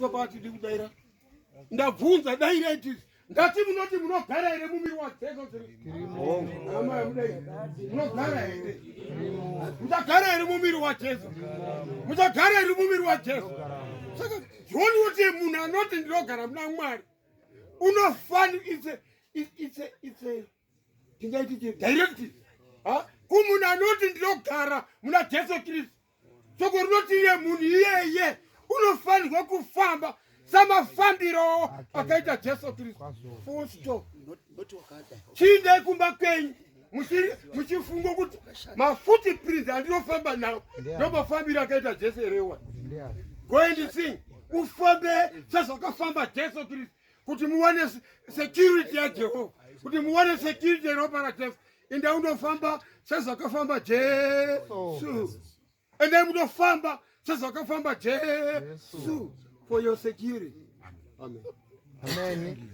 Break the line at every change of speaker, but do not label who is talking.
Topatidi kudaira. Ndabvunza dairai tizi. Ndati munoti munogara here mumiri waJesu Kristu? Hama yamudai. Munogara here? Muchagara here mumiri waJesu? Muchagara here mumiri waJesu? Saka John woti munhu anoti ndinogara muna Mwari unofani it's a, it's a, it's a tingaiti chii directive kumunhu anoti ndinogara muna Jesu Kristu. Shoko rinoti iye munhu iyeye unofanirwa kufamba samafambiro akaita Jesu Kristu. Full stop. Chiindai kumba kwenyu muchifunga kuti mafootprints andinofamba nawo ndomafambiro akaita Jesu here wa. Go and sing. Ufambe sezvakafamba Jesu Kristu kuti muwane security yaJehovha, kuti muwane security yeropa raJesu. Enda undofamba sezvakafamba Jesu. Endai mundofamba sezvakafamba Jesu for your security. Amen.
Amen.